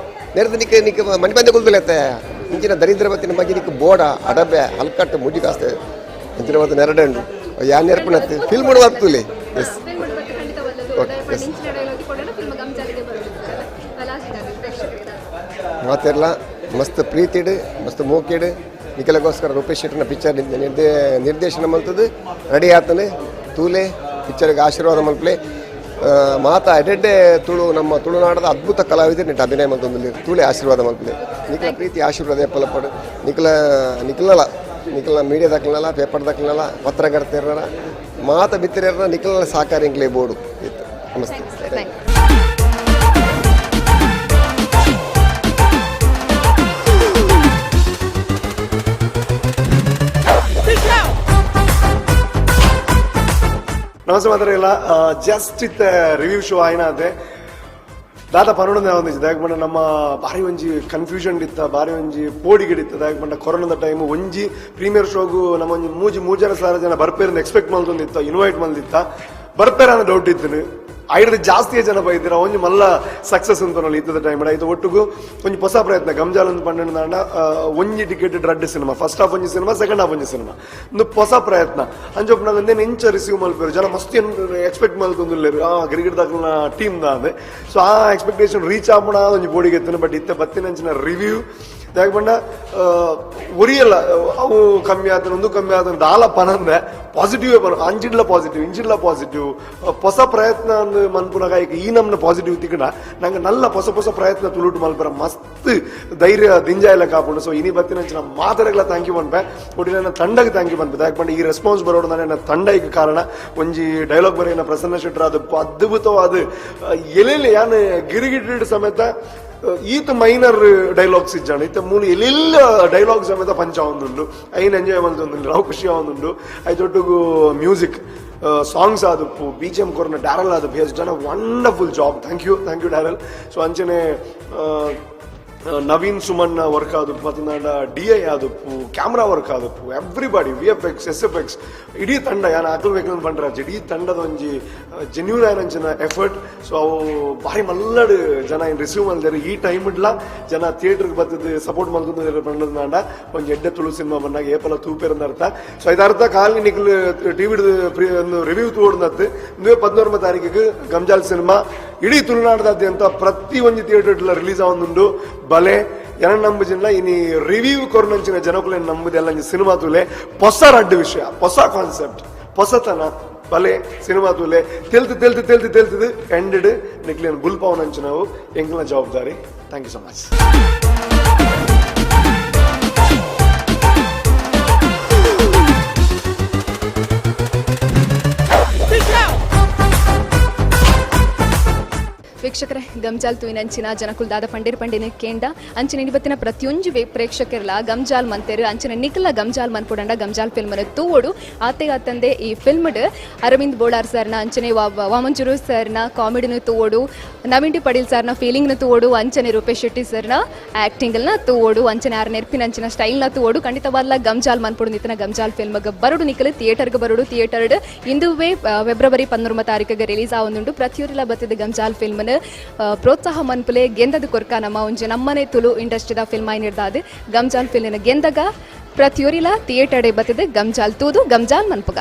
ನೆರೆದು ನಿಕ್ಕ ನಿಕ್ಕ ಮಣಿ ಬಂದೆ ಕುಲ್ದಲೆತ್ತ ಇಂಚಿನ ದರಿದ್ರ ಪತ್ತಿನ ಮಗಿ ನಿಕ್ಕ ಬೋಡ ಅಡಬೆ ಹಲ್ಕಟ್ಟು ಮುಡಿ ಕಾಸ್ತೆ ಇಂಚಿನ ಮತ್ತು ನೆರಡಂಡು ಯಾ ನೆರಪುನತ್ತು ಫಿಲ್ಮ್ ಬರ್ತುಲೆ. ಎಸ್ okay yes ಮಾತೆಲ್ಲ ಮಸ್ತ್ ಪ್ರೀತಿಡು ಮಸ್ತ್ ಮೋಕಿಡು ನಿಖಲಗೋಸ್ಕರ ರೂಪೇಶ್ ಶೆಟ್ಟಿನ ಪಿಕ್ಚರ್ ನಿರ್ದೇಶನ ಮಲ್ತದ್ದು ರೆಡಿ ಆತನೆ ತೂಲೆ ಪಿಕ್ಚರ್ಗೆ ಆಶೀರ್ವಾದ ಮಲ್ಪಲೆ. ಮಾತ ಎಡೆಡ್ಡೆ ತುಳು ನಮ್ಮ ತುಳುನಾಡದ ಅದ್ಭುತ ಕಲಾವಿದರು ನೆಟ್ ಅಭಿನಯ ಮಲ್ತೊಂದುಲ್ಲೆರ್ ತುಳಿ ಆಶೀರ್ವಾದ ಮಲ್ಪುಲೆ ನಿಕಲ ಪ್ರೀತಿ ಆಶೀರ್ವಾದ ಎಪ್ಪಲಪ್ಪಡು ನಿಕಲ ನಿಕಲಲ ನಿಕಲ್ನ ಮೀಡಿಯಾ ದಾಖಲಲ್ಲ ಪೇಪರ್ ದಾಖಲಲ್ಲ ಪತ್ರಕರ್ತೆರ್ನ ಮಾತ ಮಿತ್ರರ್ನ ನಿಕಲ್ನ ಸಹಕಾರ ಎಂಕ್ಲೆ ಬೋರ್ಡು ಇತ್ತು. ನಮಸ್ತೆ. Thank you. ನಮಸ್ತೆ ಮಾತ್ರ ಜಸ್ಟ್ ಇತ್ತ ರಿವ್ಯೂ ಶೋ ಆಯ್ನಾದೆ ದಾದ ಪನೊಂದು ಒಂದಿಜ್ಜಿ ದಾಯಕ ಪಂಡ ನಮ್ಮ ಬಾರಿ ಒಂಜಿ ಕನ್ಫ್ಯೂಷನ್ ಇತ್ತ, ಬಾರಿ ಒಂಜಿ ಪೋಡಿಗಿಡಿತ್ತ. ದಾಯಕ ಪಂಡ ಕೊರೋನಾದ ಟೈಮ್ ಒಂಜಿ ಪ್ರೀಮಿಯರ್ ಶೋಗು ನಮ್ಮ ಒಂಜಿ ಮೂಜಿ ಮೂಜರ ಸಾವಿರ ಜನ ಬರ್ಪೇರಿಂದ ಎಕ್ಸ್ಪೆಕ್ಟ್ ಮಲ್ತೊಂದಿತ್ತ, ಇನ್ವೈಟ್ ಮಲ್ದಿತ್ತ, ಬರ್ಪೇರ ಅನ್ನೋ ಡೌಟ್ ಇತ್ತು. ಐಡ್ದು ಜಾಸ್ತಿ ಜನ ಬೈದಿರ ಒಂಜಿ ಮಲ್ಲ ಸಕ್ಸಸ್ ಅಂತ ಇತ್ತದ ಟೈಮ್ ಇದು ಒಟ್ಟುಗು ಒಂಜಿ ಹೊಸ ಪ್ರಯತ್ನ ಗಮ್ಜಾಲ್ ಅಂತ ಪಂಡ ಒಂಜಿ ಟಿಕೆಟ್ ರಡ್ಡ್ cinema, first half ಒಂಜಿ cinema, second half ಒಂಜಿ ಸಿನಿಮಾ, ಒಂದು ಹೊಸ ಪ್ರಯತ್ನ. ಅಂಚೊಪ್ಪು ನಾವ್ ಇಂಚ ರಿಸೀವ್ ಮಲ್ಪೇರು ಜನ ಮಸ್ತ್ ಎಕ್ಸ್ಪೆಕ್ಟ್ ಮಲ್ತೊಂದುಲ್ಲೆರ್ ಆ ಕ್ರಿಕೆಟ್ ದಾಖಲ್ನ ಟೀಮ್ ದಾದೆ. ಸೊ ಆ ಎಕ್ಸ್ಪೆಕ್ಟೇಷನ್ ರೀಚ್ ಆಪುಣ ಒಂಜಿ ಬೋಡಿಗೆ ಎತ್ತುನು. ಬಟ್ ಇತ್ತೆ ಬತ್ತಿನಂಚಿನ ರಿವ್ಯೂ ದಾಯಕ ಪಂಡ ಒರಿಯಲ್ಲ ಅವು ಕಮ್ಮಿ ಆತನ ಒಂದು ಕಮ್ಮಿ ಆತನ ದಾಲ ಪನಂದೆ ಪಾಸಿಟಿವ್ ಪನ ಅಂಚಿಡ್ಲ ಪಾಸಿಟಿವ್ ಇಂಚಿಡ್ಲ ಪಾಸಿಟಿವ್ ಹೊಸ ಪ್ರಯತ್ನ ಅಂದ್ ಮನ್ಪುನಗ ಈಗ ಈ ನಮ್ನ ಪಾಸಿಟಿವ್ ತಿಕ್ಕಡ ನಂಗೆ ನಲ್ಲ ಹೊಸ ಹೊಸ ಪ್ರಯತ್ನ ತುಳುಟು ಮಲ್ಪರ ಮಸ್ತ್ ಧೈರ್ಯ ದಿಂಜ ಎಲ್ಲ ಕಾಪುಂಡು. ಸೊ ಇನಿ ಬತ್ತಿನಂಚಿನ ಮಾತರೆಗ್ಲ thank you ಪನ್ಪೆ, ಒಟ್ಟಿನ ನನ್ನ ತಂಡಗೆ thank you ಪನ್ಪೆ. ದಾಯಕ ಪಂಡ ಈ ರೆಸ್ಪಾನ್ಸ್ ಬರೋಡು ನನ್ನ ತಂಡ ಈಗ ಕಾರಣ. ಒಂಜಿ ಡೈಲಾಗ್ ಬರೆಯನ ಪ್ರಸನ್ನ ಶೆಟ್ಟರ್ ಅದು ಅದ್ಭುತವಾದ ಎಲೆಯಲ್ಲಿ ಯಾನ್ ಗಿರಿಗಿಟ್ಟು ಸಮೇತ ಈತ ಮೈನರ್ ಡೈಲಾಗ್ಸ್ ಇಜ್ಜಾಣ ಈತ ಮೂಲು ಎಲ್ಲೆಲ್ಲ ಡೈಲಾಗ್ ಸಮೇತ ಪಂಚ ಒಂದುಂಡು ಐನ್ ಎಂಜಾಯ್ ಮಲ್ತೊಂದುಂಡು ನಾವು ಖುಷಿ ಆವೊಂದುಂಡು. ಐತೊಟ್ಟುಗು ಮ್ಯೂಸಿಕ್ ಸಾಂಗ್ಸ್ ಆದುಪ್ಪು B G M ಕೊರ್ನ Daryl ಆದುಪ್ಪು has done a wonderful job. Thank you, thank you Daryl. So ಅಂಚನೆ ನವೀನ್ ಸುಮನ್ ವರ್ಕ್ ಆದುಪ್ಪು, ಮತ್ತೊಂದು ಡಿ I ಆದುಪ್ಪು, camera work ಆದುಪ್ಪು, everybody V F X S F X ಇಡೀ ತಂಡ ಯಾನ್ ಹಾಕಬೇಕು ಅಂತ ಪಂಡ್ರಾಜ್ ಇಡೀ ತಂಡದ ಒಂಜಿ ಜೆನ್ಯೂನ್ ಆಯ್ನಂಚಿನ ಎಫರ್ಟ್. ಸೊ ಅವು ಭಾರಿ ಮಲ್ಲಡು ಜನ ಏನು ರಿಸೀವ್ ಮಲ್ದೇರು ಈ ಟೈಮ್ ಇಡ್ಲ ಜನ ಥಿಯೇಟರ್ಗೆ ಬತ್ತದ ಸಪೋರ್ಟ್ ಮಲ್ತೊಂದು ಪಂಡದ ಒಂಜಿ ಎಡ್ಡೆ ತುಳು ಸಿನಿಮಾ ಬಂದಾಗ ಏಪಲ ತೂಪೇರಂದ ಅರ್ಥ. ಸೊ ಇದರ್ಥ ಕಾಲಿ ನಿಕ್ಲು ಟಿ ವಿಡ್ ಒಂದು ರಿವ್ಯೂ ತೂಡ್ನತ್ತು ಇಂದುವೆ 11 ತಾರೀಕಿಗೆ ಗಮ್ಜಾಲ್ ಸಿನಿಮಾ ಇಡೀ ತುಳುನಾಡದಾದ್ಯಂತ ಪ್ರತಿ ಒಂಜಿ ಥಿಯೇಟರ್ ರಿಲೀಸ್ ಆವೊಂದುಂಡು. ಬಲೆ ಎನ ನಂಬುಜಿಲ್ಲ ಇನಿ ರಿವ್ಯೂ ಕೊರ್ನಂಚಿನ ಜನಕುಲೆನ್ ನಂಬುದೆಲ್ಲ ಸಿನಿಮಾ ತೂಲೆ ಹೊಸ ರಡ್ಡು ವಿಷಯ, ಹೊಸ ಕಾನ್ಸೆಪ್ಟ್, ಹೊಸತನ ಬಲೆ ಸಿನಿಮಾ ತೂಲೆ ತೆಲ್ತು ತೆಲ್ತು ತೆಲ್ತು ತೆಲ್ತದು ಎಂಡೆಡ್ ನಿಕ್ಲೇನ್ ಬುಲ್ಪಾವನಂಚಿನವು ಎಂಕ್ಲ ಜವಾಬ್ದಾರಿ. Thank you so much. ವೀಕ್ಷಕರೇ, ಗಮ್ಜಾಲ್ ತೂಯಿನಂಚಿನ ಜನಕುಲ್ ದಾದ ಪಂಡೇರ್ ಪಂಡಿನ ಕೇಂಡ ಅಂಚಿನ ಇವತ್ತಿನ ಪ್ರತಿಯೊಂಜಿ ಪ್ರೇಕ್ಷಕರ್ಲ ಗಮ್ಜಾಲ್ ಮಂತೇರು ಅಂಚಿನ ನಿಖಲ ಗಮ್ಜಾಲ್ ಮನ್ಪುಡಂಡ ಗಮ್ಜಾಲ್ ಫಿಲ್ಮ್ ತೂವೋಡು. ಆತೆ ಆತಂದೆ ಈ ಫಿಲ್ಮ್ಡ್ ಅರವಿಂದ್ ಬೋಳಾರ್ ಸರ್ನ ಅಂಚನೆ ವಾಮಂಜೂರು ಸರ್ನ ಕಾಮಿಡಿನ ತೂವೋಡು, ನವೀನ್ ಟಿ ಪಡೀಲ್ ಸರ್ನ ಫೀಲಿಂಗ್ನ ತೂವೋಡು, ಅಂಚನೆ ರೂಪೇಶ್ ಶೆಟ್ಟಿ ಸರ್ನ ಆ್ಯಕ್ಟಿಂಗ್ನ ತೂವೋಡು, ಅಂಚನೆ ಆರ್ ನೆರ್ಪಿನ ಅಂಚಿನ ಸ್ಟೈಲ್ನ ತೂವೋಡು. ಖಂಡಿತವಾದ್ಲ ಗಮ್ಜಾಲ್ ಮನ್ಪುಡು ನಿತನ ಗಮ್ಜಾಲ್ ಫಿಲ್ಮ್ಗೆ ಬರುಡು ನಿಖಲ ಥಿಯೇಟರ್ಗೆ ಬರುಡು. ಥಿಯೇಟರ್ಡ್ ಇಂದುವೇ ಫೆಬ್ರವರಿ 19 ತಾರೀಕಿಗೆ ರಿಲೀಸ್ ಆವೊಂದುಂಡು. ಪ್ರತಿಯೊರಿಲ ಬತ್ತಿದ ಗಮ್ಜಾಲ್ ಫಿಲ್ಮ್ನ ಪ್ರೋತ್ಸಾಹ ಮನ್ಪುಲೆ ಗೆಂದದ ಕೊರ್ಕ ನಮ್ಮ ಒಂಜಿ ನಮ್ಮನೆ ತುಳು ಇಂಡಸ್ಟ್ರಿದ ಫಿಲ್ಮ್ ಆಯ್ನಿರ್ದಾದ ಗಮ್ಜಾಲ್ ಫಿಲ್ಮಿನ ಗೆಂದಗ ಪ್ರತಿಯೊರಿಲ ಥಿಯೇಟರ್ ಬತ್ತಿದ ಗಮ್ಜಾಲ್ ತೂದು ಗಮ್ಜಾಲ್ ಮನ್ಪುಗ.